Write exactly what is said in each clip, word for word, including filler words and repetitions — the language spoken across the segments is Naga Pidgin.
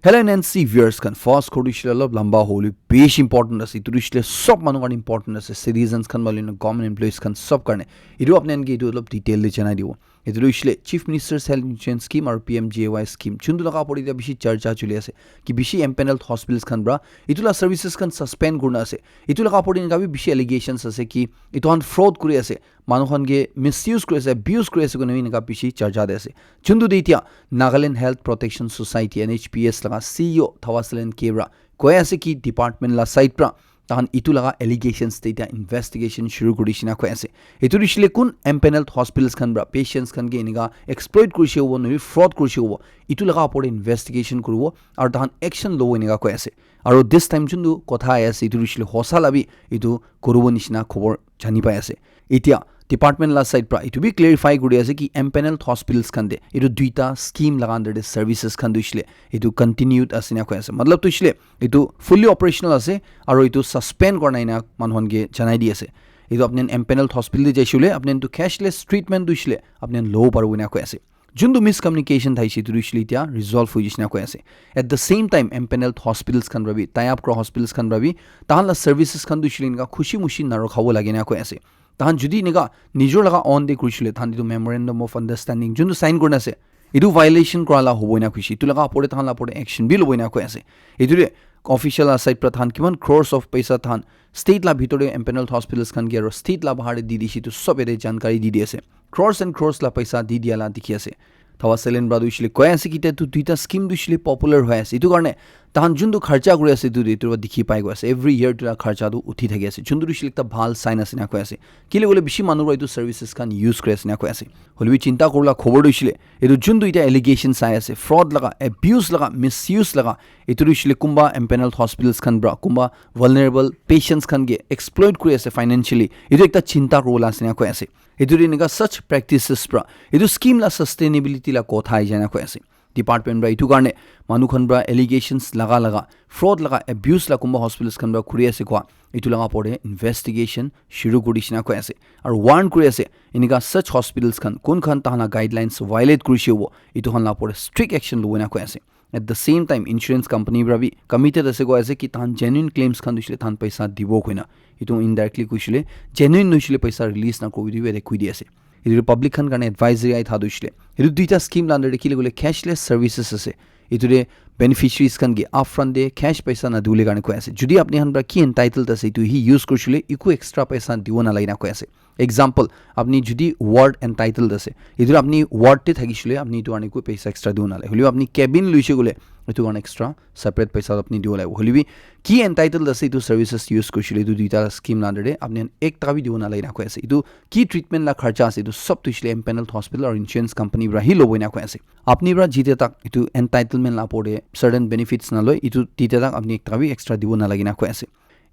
Hello N N C viewers khan, first khori shile olop lamba holi besh important ase. Itu shile sob manu khan important ase, citizens khan bali na government employees khan sob karne. Itu apni khan ke itu olop detail de janai dibo. Itu shile Chief Minister's Health Insurance Scheme aru P M J A Y scheme. Chundu laga apori dia bishi charcha chuli ase. Ki bishi empaneled hospitals khan bra itu la services khan suspend kurna ase. Itu laga apori ka bi bishi allegations ase ki itu han fraud kuri ase. Manu khan ke misuse kuri ase, abuse kuri ase koina bi eneka bishi charcha de ase. Chuntu de itya Nagaland Health Protection Society, N H P S laga C E O Thawasalen Kebra koi ase ki department la side pra tahan itu laga allegations te itya investigation shuru kuri shina koi ase. Itu rishile kun empaneled hospitals khan pra patients khan ke eneka exploit kuri shi hobo, nohoi fraud kuri shi hobo, itu laga opor te investigation kuribo aru tahan action lobo eneka koi ase. Aru this time chuntu kotha ai ase itu rishile hosa la bi itu kuribo nishina khobor jani pai ase. Itya department la side pra itu bi clarify kuri ase ki empaneled hospitals khan de itu duita scheme laga under de services khan duishile itu continued ase na koi ase. Matlab tu shile itu fully operational ase aru itu suspend kora nai na manu khan ke janai di ase. Itu apni empaneled hospital de jaishile apni tu cashless treatment duishile apni lo paribo na koi ase. Juntu miscommunication thaise itu rishile itya resolve hoi jishina koi ase. At the same time empaneled hospitals khan pra bi, tie up kora hospitals khan pra bi tahan la services khan duishile eneka khushi mushi na rokhabo lage na koi ase. Tahan judi eneka nijor laga own de kurishile tahan itu memorandum of understanding juntu sign kurina ase itu violation kora la hobo na kuishi itu laga apor te tahan la apor te action bi lobo na koi ase. Itu de official la side pra tahan kiman crores of paisa tahan state la bhitor de empaneled hospitals khan ke aru state la bahar de di dishi itu sob ete jankari di di ase. Crores and crores la paisa di dia la dikhi ase. Thawasalen pra duishile koi ase ki tu duita scheme duishile popular hoi ase. Itu karne tahan juntu kharcha kuri ase itu itu dikhi pai goi ase. Every year tu la kharcha tu uthi thaki ase. Juntu duishile ekta bhal sign ase na koi ase. Kile bole bishi manu pra itu services khan use kuri ase na koi ase. Hoilebi chinta kurila khobor duishile itu juntu itya allegation sai ase, fraud laga, abuse laga, misuse laga, itu duishile kumba empaneled hospitals khan pra kumba vulnerable patients khan ke exploit kuri ase financially. Itu ekta chinta kuribola ase na koi ase. Itu de eneka such practices pra itu scheme la sustainability la kotha ai jana koi ase. Department pra itu karne manu khan pra allegations laga laga, fraud laga, abuse la kumba hospitals khan pra kuri ase koi itu laga opor te investigation shuru kuri dishina koi ase. Aru warn kuri ase eneka such hospitals khan kun khan tahan la guidelines violate kuri shi hobo itu khan la opor te strict action lobo na koi ase. At the same time insurance company pra bi committed ase koi ase ki tahan genuine claims khan duishile tahan paisa dibo koina. Itu indirectly kuishile genuine nuishile paisa release na kuri dibo ete kui di ase. Itu public khan karne advisory ai tha duishile itu duita scheme la under de kile gole cashless services ase. Itu de beneficiaries khan ke upfront de cash paisa na dule karne koi ase. Judi apni khan pra ki entitled ase itu hi use kurishile iku extra paisa dibo na lagi na koi ase. Example, apni judi ward entitled ase itu apni ward te thakishile apni itu karne iku paisa extra dibo na lage. Hoilebi apni cabin luishe gole itu karne extra separate paisa apni dibo lage. Hoilebi ki entitled ase itu services use kurishile itu duita scheme la under de apni ek taka bi dibo na lagi na koi ase. Itu ki treatment la kharcha ase itu sob tu shile empaneled hospital aru insurance company pra hi lobo na koi ase. Apni pra jite tak itu entitlement la opor te certain benefits na loi itu tite tak apni ek taka bi extra dibo na lagi na koi ase.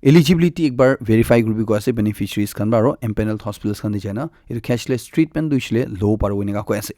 Eligibility ekbar verify kuribi koi ase beneficiaries khan pra aru empaneled hospitals khan de jaina itu cashless treatment duishile lobo paribo eneka koi ase.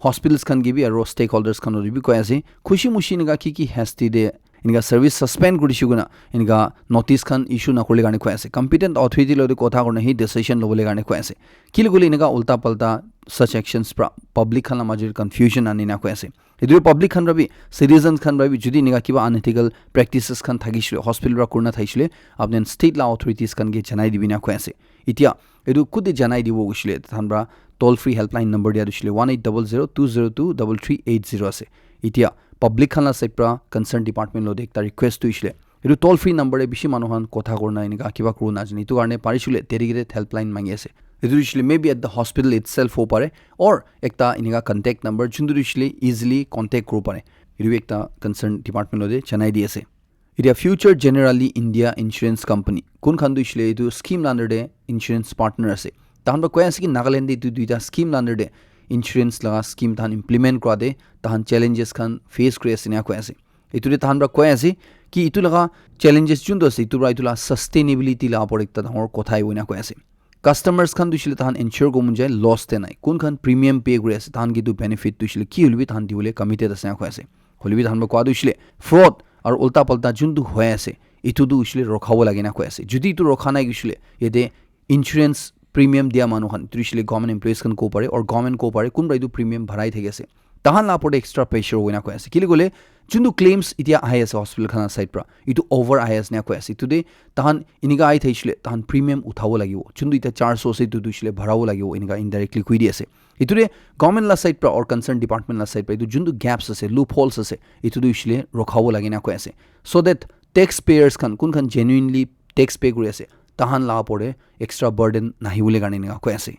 Hospitals khan ke bi aru stakeholders khan ke bi koi ase khushi mushi eneka ki ki hasti de eneka service suspend kuri dishi koina eneka notice khan issue na kurile karne koi ase. Competent authority lode kotha kurina hi decision lobole karne koi ase. Kile koile eneka ulta palta such actions pra public khan la major confusion ani na koi ase. Itu public khan pra bi citizens khan pra bi judi eneka kiba unethical practices khan thakishile hospital pra kurina thakishile apni state la authorities khan ke janai dibi na koi ase. Itya itu kute janai dibo kuishile tahan pra toll free helpline number dia duishile one eight double zero two zero two double three eight zero ase. Itya public khan la side pra concern department lode ekta request duishile itu toll free number de bishi manu khan kotha kurina eneka kiba kuru na jane itu karne parishile dedicated helpline mangi ase. Itu duishile maybe at the hospital itself ho pare or ekta eneka contact number juntu duishile easily contact kuru pare. Itu ekta concern department lode janai di ase. Itya future generally India insurance company kun khan duishile itu scheme la under de insurance partner ase. Tahan pra koi ase ki Nagaland de itu duita scheme la under de insurance laga scheme tahan implement kora de tahan challenges khan face kuri ase na koi ase. Itu de tahan pra koi ase ki itu laga challenges juntu ase itu pra itu la sustainability la opor ekta dangor kotha ai na koi ase. Customers khan duishile tahan ensure ko munjai loss te nai kun khan premium pay kuri ase tahan ke itu benefit duishile ki hoilebi tahan dibole committed ase na koi ase. Hoilebi tahan pra koi duishile fraud aru ulta palta juntu hoi ase itu duishile rokhabo lage na koi ase. Judi itu rokha nai duishile yate insurance premium dia manu khan itu duishile government employees khan ko pare or government ko pare kun pra itu premium bharai thaki ase. Tahan la opor de extra pressure hoina koi ase kile koile Juntu claims itia ahi ase hospital khan la side pra, itu over ahi ase ena koi ase. Itu de tahan inika ahi thaishile, tahan premium uthabo lagibo. Juntu itia charge ase, itu tu hoishile bharabo lagibo, inika indirectly koi di ase. Itu de government la side pra or concerned department la side pra, itu juntu gaps ase, loopholes ase, itu tu hoishile rokhabo lage ena koi ase. So that taxpayers khan, kun khan genuinely tax pay kuri ase, tahan la opor de extra burden nahi bole karne ena koi ase.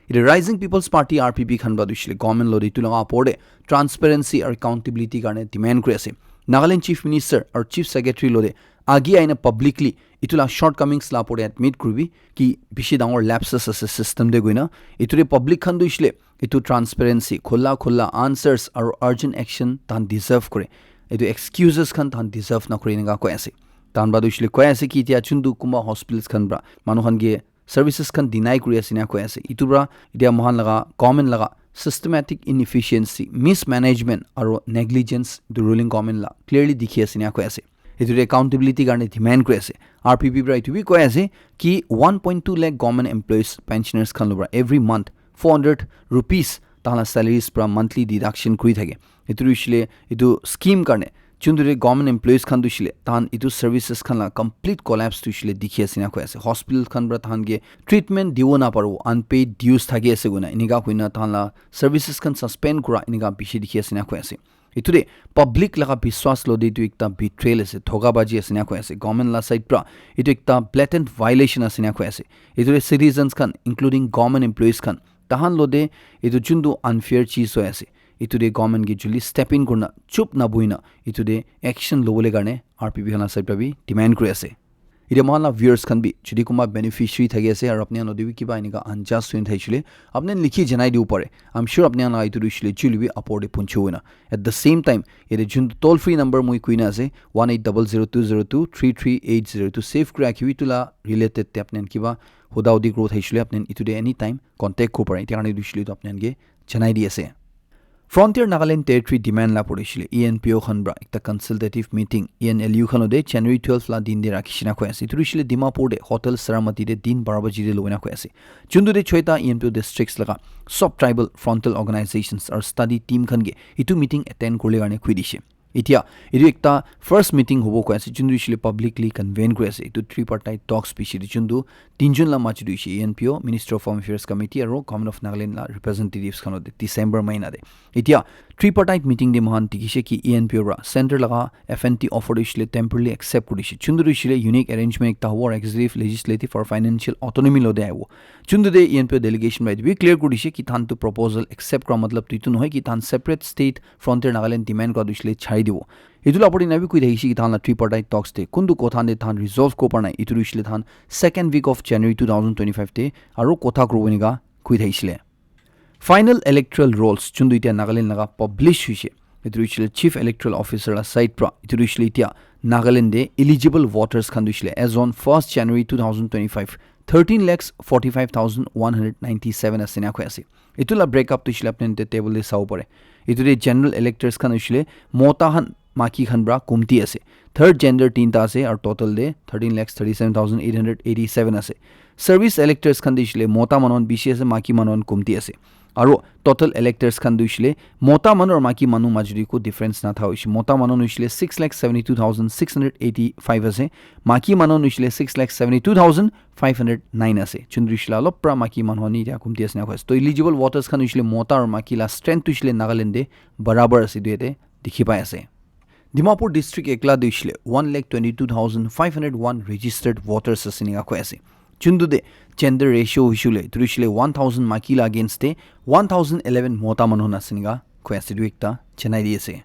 Ite Rising People's Party, R P P, khan pra tu hoishile government lo de itu laga opor de transparency aru accountability karne demand kuri ase. Nagaland Chief Minister aru Chief Secretary lo de agi aina publicly itu la shortcomings la opor de admit kuribi ki bishi dangor lapses ase system de koina. Itu de public khan tu hoishile itu transparency, khula khula answers aru urgent action tahan deserve kore. Itu excuses khan tahan deserve na kore ena koi ase. Tahan pra tu hoishile koi ase ki itia juntu kunba hospitals khan pra manu khan ke services khan deny kuri ase ena koi ase. Itu pra itia mohan laga government laga systematic inefficiency, mismanagement aru negligence itu ruling government la clearly dikhi ase ena koi ase. Itu de accountability karne demand kuri ase. R P P pra itu bi koi ase ki one point two lakh government employees, pensioners khan lo pra every month four hundred rupees tahan la salaries pra monthly deduction kuri thake. Itu hoishile itu scheme karne juntu de government employees khan tu hoishile tahan itu services khan la complete collapse tu hoishile dikhi ase ena koi ase. Hospital khan pra tahan ke treatment dibo na paribo, unpaid dues thaki ase koina, inika koina tahan la services khan suspend kura inika bishi dikhi ase ena koi ase. Itu de public laga biswas lo de itu ekta betrayal ase, dhokabaji ase ena koi ase. Government la side pra itu ekta blatant violation ase ena koi ase. Itu de citizens khan, including government employees khan, tahan lo de itu juntu unfair cheez hoi ase, itu de government ke juli step in kurna chup na buhina itu de action lobole karne R P P khan la side pra bi demand kuri ase. Itia mohan la viewers khan bi jodi kunba beneficiary thaki ase aru apni khan lo de bi kiba enika unjust hoi thakishile, apni khan likhi janai dibo pare. I'm sure apni khan la itu hoishile juli bi apor de punchibo ena. At the same time, ite juntu toll free number moi koina ase, one eight double zero two zero two three three eight zero, itu save kuri rakhibi. Itu la related te apni khan kiba huda hudi kuro thakishile apni khan itu de anytime contact kuri pare. Itia karne itu hoishile itu apni khan ke janai di ase. Frontier Nagaland Territory demand la pore hoishile E N P O khan pra ekta consultative meeting E N L U khan lo de January twelve la din de rakhi shina koi ase. Itu hoishile Dimapur de Hotel Saramati de din baro baji de lo ena koi ase. Juntu de choita E N P O districts laga sub tribal frontal organizations aru study team khan ke itu meeting attend kurle karne koi dishe. Itia itu ekta first meeting hobo koi ase, juntu hoishile publicly convene kuri ase. Itu tripartite talks bishi de juntu tinjun la maji tu hoishe E N P O, Ministry of Home Affairs Committee aru Government of Nagaland la representatives khan lo de December mahina de. Itia tripartite meeting de mohan dikhishe ki E N P O pra center laga F N T offer tu hoishile temporarily accept kuri dishe. Juntu tu hoishile unique arrangement ekta hobo aru executive, legislative aru financial autonomy lo de ahibo. Juntu de E N P O delegation pra itu bi clear kuri dishe ki tahan tu proposal accept kura matlab tu itu nohoi ki tahan separate state Frontier Nagaland demand kura tu hoishile chari dibo. Itu la opor de ena bi koi thakishe ki tahan la tripartite talks de kuntu kotha de tahan resolve kuri para nai. Itu tu hoishile tahan second week of January two thousand twenty-five de aru kotha kuribo enika koi thakishile. Final electoral rolls juntu itia Nagaland laga publish hoishe. Itu hoishile Chief Electoral Officer la side pra. Itu hoishile itia Nagaland de eligible voters khan tu hoishile as on first January two thousand twenty-five, thirteen lakhs forty-five thousand one hundred ninety-seven ase ena koi ase. Itu la breakup tu hoishile apni khan table de sabo pare. Itu de general electors khan hoishile mota khan maki khan pra kumti ase. Third gender tinta ase aru total de thirteen lakhs thirty-seven thousand eight hundred eighty-seven ase. Service electors khan de hoishile mota manu khan bishi ase, maki manu khan kumti ase. Aru total electors khan de hoishile mota manu aru maki manu majo de ko difference na tha hoishe. Mota manu hoishile six lakh seventy-two thousand six hundred eighty-five ase. Maki manu hoishile six lakh seventy-two thousand five hundred nine ase. Juntu hoishile olop pra maki manu khan itia kumti ase na koi ase. To eligible voters khan hoishile mota aru maki la strength hoishile Nagaland de barabar ase, itu yate dikhi pai ase. Dimapur district ekla de hoishile one lakh twenty-two thousand five hundred one registered voters ase enika koi ase. Juntu de gender ratio hoishile, itu hoishile one thousand maki la against de one thousand eleven mota manu khan ase enika koi ase, itu ekta janai di ase.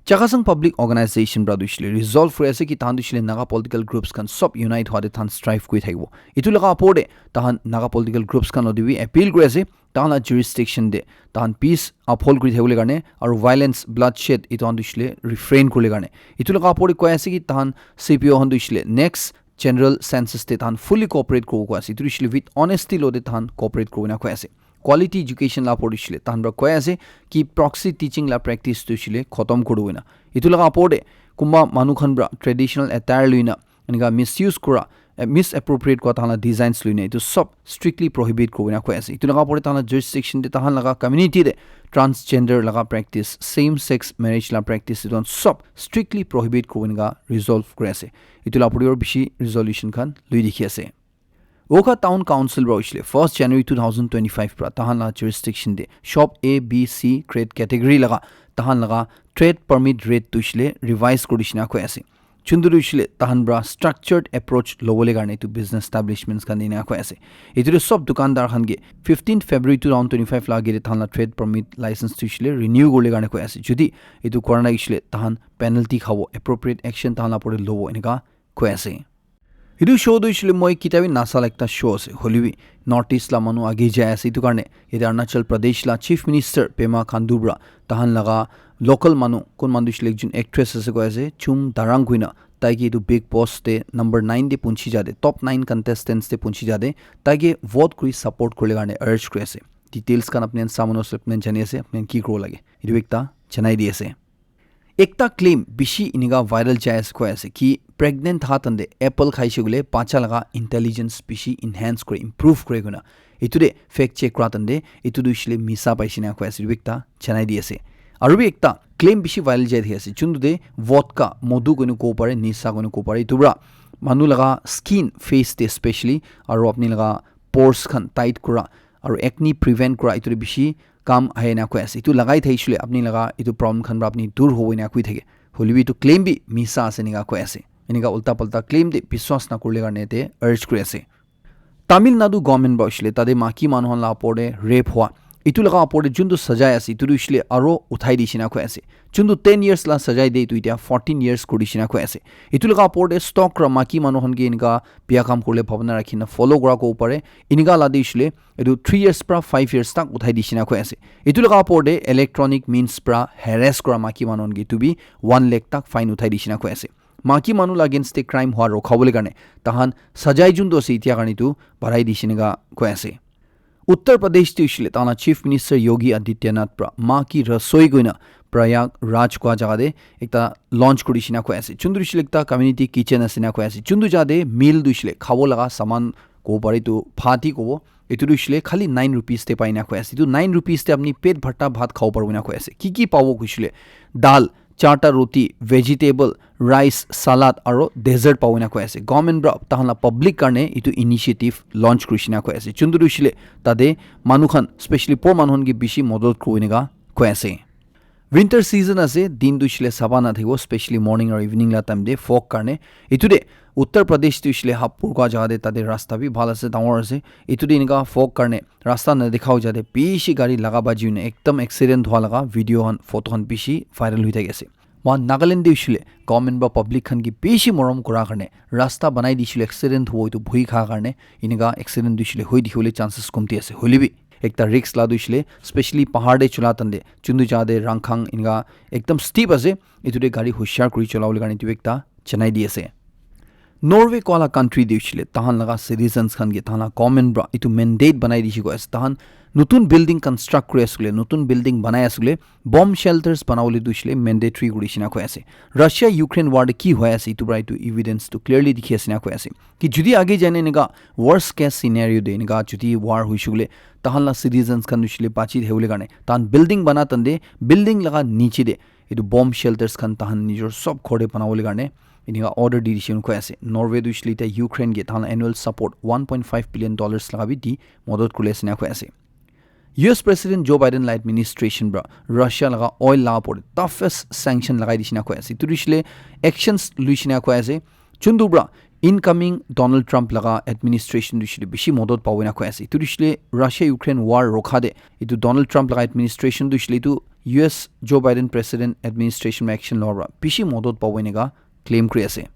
Chakhesang Public Organization pra tu hoishile resolve kuri ase ki tahan tu hoishile Naga political groups khan sob unite hwa de tahan strive kuri thakibo. Itu laga opor de tahan Naga political groups khan lo de bi appeal kuri ase, tahan la jurisdiction de tahan peace uphold kuri thakibole karne aru violence, bloodshed itu khan tu hoishile refrain kuribole karne. Itu laga opor de koi ase ki tahan C P O khan tu hoishile next general census de tahan fully cooperate kuribo koi ase. Itu hoishile with honesty lo de tahan cooperate kuribo na koi ase. Quality education la opor de hoishile tahan pra koi ase ki proxy teaching la practice tu hoishile khotom kuribo na. Itu laga opor de kunba manu khan pra traditional attire loi na enika misuse kura eh, misappropriate kura tahan la designs luina etu sob strictly prohibit kurina koi ase. Etu laga pore tahan la jurisdiction te tahan laga community te transgender laga practice, same sex marriage la practice etu sob strictly prohibit kurina resolve kuri ase. Etu la pore bishi resolution khan lui dikhi ase. Wokha Town Council pra hoishe le first January two thousand twenty-five pra tahan la jurisdiction te shop A, B, C grade category laga tahan laga trade permit rate tu hoishe le revise kuri dishina koi ase. Chuntu tu hoishe le tahan pra structured approach lobole karne etu business establishments khan dina koi ase. Etu tu sob dukandar khan ke fifteenth February two thousand twenty-five la agere tahan la trade permit license tu hoishe le renew kurle karne koi ase. Jodi etu kora nai hoishe le tahan penalty khabo, appropriate action tahan la pore lobo enika koi ase. Etu show tu hoishe le moi kitabi nasal ekta show ase, hoilebi North East la manu age jai ase, etu karne yate Arunachal Pradesh la Chief Minister Pema Khandu pra tahan laga local manu, kun manu tu hoishe le ekjun actress ase koi ase, Chum Darang koina, tai ke etu Bigg Boss te number nine te punchi jate, top nine contestants te punchi jate, tai ke vote kuri support kurle karne urge kuri ase. Details khan apni khan samano se apni khan jani ase, apni khan ki kuro lage. Etu ekta janai di ase. Ekta claim bishi enika viral jai ase koi ase ki pregnant tha tande apple khaishe koile bacha laga intelligence bishi enhance kore, improve kore koina. Etu de fact check kura tande etu tu hoishe le misa paishe na koi ase, etu bi ekta janai di ase. Aru bi ekta claim bishi viral jai thaki ase, chuntu de vodka, modu koina kobo pare, nisa koina kobo pare. Etu pra manu laga skin, face te specially, aru apni laga pores khan tight kura, aru acne prevent kura, etu de bishi kam ahe na koi ase. Etu lagai thakishe le apni laga etu problem khan pra apni dur hobo ena koi thake. Hoilebi etu claim bi misa ase enika koi ase. Enika ulta palta claim te biswas na kurle karne te urge kuri ase. Tamil Nadu government pra hoishe le tate maki manu khan la opor te rape hua, etu laga opor te juntu sajai ase, etu tu hoishe le aro uthai dishe na koi ase. Juntu ten years la sajai de, etu itya fourteen years kuri dishe na koi ase. Etu laga opor te stock ra maki manu khan ke enika biya kam kurle bhabana rakhi na follow kura kobo pare. Enika la de hoishe le etu three years pra five years tak uthai dishe na koi ase. Etu laga opor te electronic means pra harass kura maki manu khan ke etu bi one lakh tak fine uthai dishe na koi ase. Maki manu la against te crime hua rokha bole karne tahan sajai juntu ase itya karne etu barai dishe enika koi ase. Uttar Pradesh te hoishe le tahan la Chief Minister Yogi Adityanath pra Maa Ki Rasoi koina Prayagraj kua jaga te ekta launch kuri dishe na koi ase. Juntu hoishe le ekta community kitchen ase na koi ase. Juntu jaga te meal tu hoishe le khabo laga saman kobo pare, etu bhat hi kobo. Etu tu hoishe le khali nine rupees te pai na koi ase. Etu nine rupees te apni pet bharta bhat khabo paribo na koi ase. Ki ki pabo hoishe le dal, charta roti, vegetable, rice, salad aro dessert pabo ena koi ase. Government pra tahan la public karne etu initiative launch kurishe na koi ase. Juntu tu hoishe le tate manu khan, specially poor manu khan ke bishi modot kuribo eneka koi ase. Winter season ase, din tu hoishe le sapha na thakibo, specially morning aro evening la time te fog karne. Etu te Uttar Pradesh tu hoishe le Hapur kua jaga te tate rasta bi bhal ase, dangor ase. Etu te eneka fog karne rasta na dikha jate bishi gari laga baji hoina ekdam accident hua laga video khan, photo khan bishi viral hoi thaki ase. Moikhan Nagaland te hoishe le government pra public khan ke bishi morom kura karne rasta banai dishe le accident hobo etu bhoi kha karne eneka accident tu hoishe le hoi dikhi bole chances komti ase. Hoile bi ekta risk la tu hoishe le, specially pahar te chola tande, juntu jaga te rangkhang eneka ekdam steep ase, etu te gari hoshiar kuri chola bole karne etu ekta janai di ase. Norway kua la country te hoishe le tahan laga citizens khan ke tahan la government pra etu mandate banai dishe koi ase, tahan notun building construct kuri ase koile, notun building banai ase koile, bomb shelters banabole tu hoishe le mandatory kuri dishina koi ase. Russia Ukraine war te ki hoi ase, etu pra etu evidence tu clearly dikhi ase na koi ase. Ki jodi age jai na eneka worst case scenario te eneka jodi war hoishe koile, tahan la citizens khan tu hoishe le bachi thakibole karne tahan building bana tande building laga niche te etu bomb shelters khan tahan nijor sob ghor te banabole karne eneka order di dishina koi ase. Norway tu hoishe le etiya Ukraine ke tahan la annual support one point five billion dollars laga bi di modot kuri ase na koi ase. U S President Joe Biden la administration pra Russia laga oil laga opor te toughest sanction lagai dishina koi ase. Etu tu hoishe le actions luishina koi ase. Juntu pra incoming Donald Trump laga administration tu hoishe le bishi modot pabo ena koi ase. Etu tu hoishe le Russia Ukraine war rokha te etu Donald Trump laga administration tu hoishe le etu U S Joe Biden president administration pra action lowa pra bishi modot pabo eneka claim kuri ase.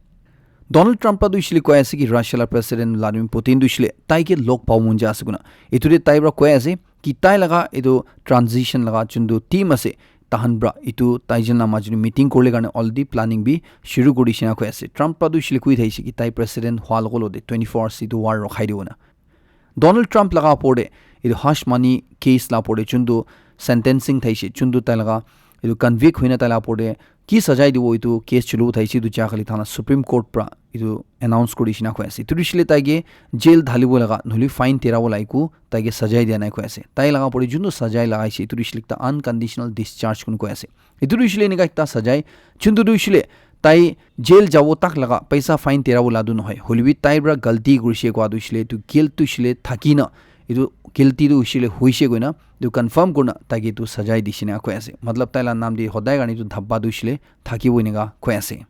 Donald Trump pra tu hoishe le koi ase ki Russia la president Vladimir Putin tu hoishe le tai ke log pabo mon jai ase koina. Etu te tai pra koi ase ki tai laga etu transition laga juntu team ase, tahan pra etu tai jon la majo te meeting kuribole karne already planning bi shuru kuri dishina koi ase. Trump pra tu hoishe le koi thakishe ki tai president hua logo logote twenty four hours etu war rokhai dibo na. Donald Trump laga opor te etu hush money case la opor te juntu sentencing thakishe, juntu tai laga etu convict hoina tai la opor te Ki sajai dibo etu case chulu uthaise etu ja khali thana Supreme Court pra etu announce kuri dishina koi ase. Etu hoishe le tai ke jail dhalibo laga nohole fine terabo laga eku tai ke sajai dia nai koi ase. Tai laga pore juntu sajai lagaise etu hoishe le ekta unconditional discharge kunu koi ase. Etu hoishe le enika ekta sajai juntu hoishe le tai jail jabo tak laga paisa fine terabo ladu nohoi. Hoilebi tai pra galti kurise koa tu hoishe le etu guilt tu hoishe le thaki na etu guilty tu hoishe le hoise koina etu confirm kurna tai ke etu sajai dishina koi ase. Matlab tai la naam de hodai karne etu dhabba tu hoishe le thakibo enika koi ase.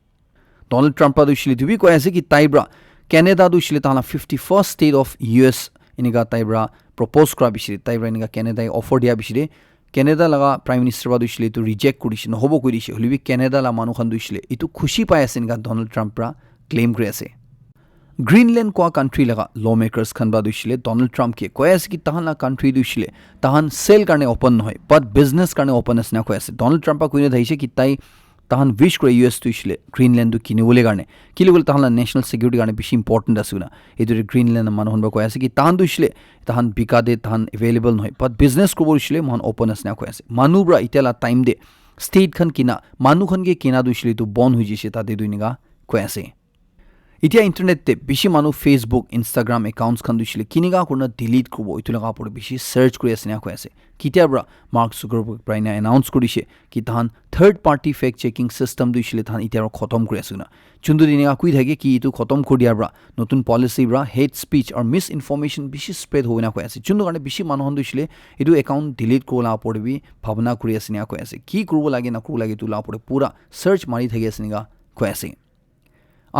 Donald Trump pra tu hoishe le etu bi koi ase ki tai pra Canada tu hoishe le tahan la fifty-first state of U S enika tai pra propose kura bishi tai pra enika Canada offer dia bishi de Canada laga Prime Minister pra tu hoishe le etu reject kuri dishe nohobo koi dishe hoilebi Canada la manu khan tu hoishe le etu khushi pai ase enika Donald Trump pra claim kuri ase. Greenland koa country laga lawmakers khan pra tu hoishe le Donald Trump ke koi ase ki tahan la country tu hoishe le tahan sale karne open nohoi but business karne open ase na koi ase. Donald Trump pra koina thakise ki tai tahan wish kore U S tu hoishe le Greenland tu kinibole karne kile koile tahan la national security karne bishi important ase koina. Etu de Greenland la manu khan pra koi ase ki tahan tu hoishe le tahan bika de tahan available nohoi but business kuribo hoishe le moikhan open ase na koi ase. Manu pra itya la time de state khan kina manu khan ke kina tu hoishe le etu bon hoi jise tate tu enika koi ase. Itya internet te bishi manu Facebook, Instagram accounts khan tu hoishe le kinika kurna delete kuribo etu laga opor te bishi search kuri ase na koi ase. Kitia pra Mark Zuckerberg pra ena announce kuri dishe ki tahan third party fact checking system tu hoishe le tahan itya pra khotom kuri ase koina. Juntu enika koi thake ki etu khotom kuri dia pra notun policy pra hate speech or misinformation bishi spread hobo na koi ase. Juntu karne bishi manu khan tu hoishe le etu account delete kuribo la opor te bi bhabna kuri ase na koi ase. Ki kuribo lage na kuribo lage etu la opor te pura search mari thaki ase enika koi ase.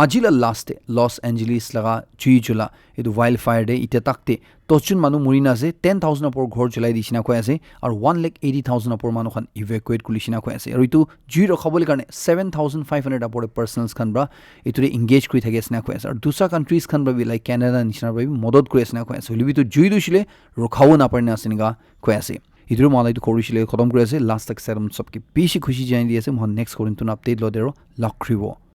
Aji la last te Los Angeles laga jui jula etu wildfire te itya tak te dos jon manu muri na ase, ten thousand opor ghor julai dishina koi ase, aru one lakh eighty thousand opor manu khan evacuate kuri dishina koi ase. Aru etu jui rukhabole karne seven thousand five hundred opor te personnels khan pra etu te engage kuri thaki ase na koi ase. Aru dusra countries khan pra bi like Canada nishina pra bi madad kuri ase na koi ase. Hoilebi etu jui tu hoishe le rukhabo napare na ase enika koi ase. Etu moikhan la etu khuri hoishe le khotom kuri ase. Last tak serum sabke bishi khushi janai di ase. Moikhan next khuri notun update lo dero lak khuribo.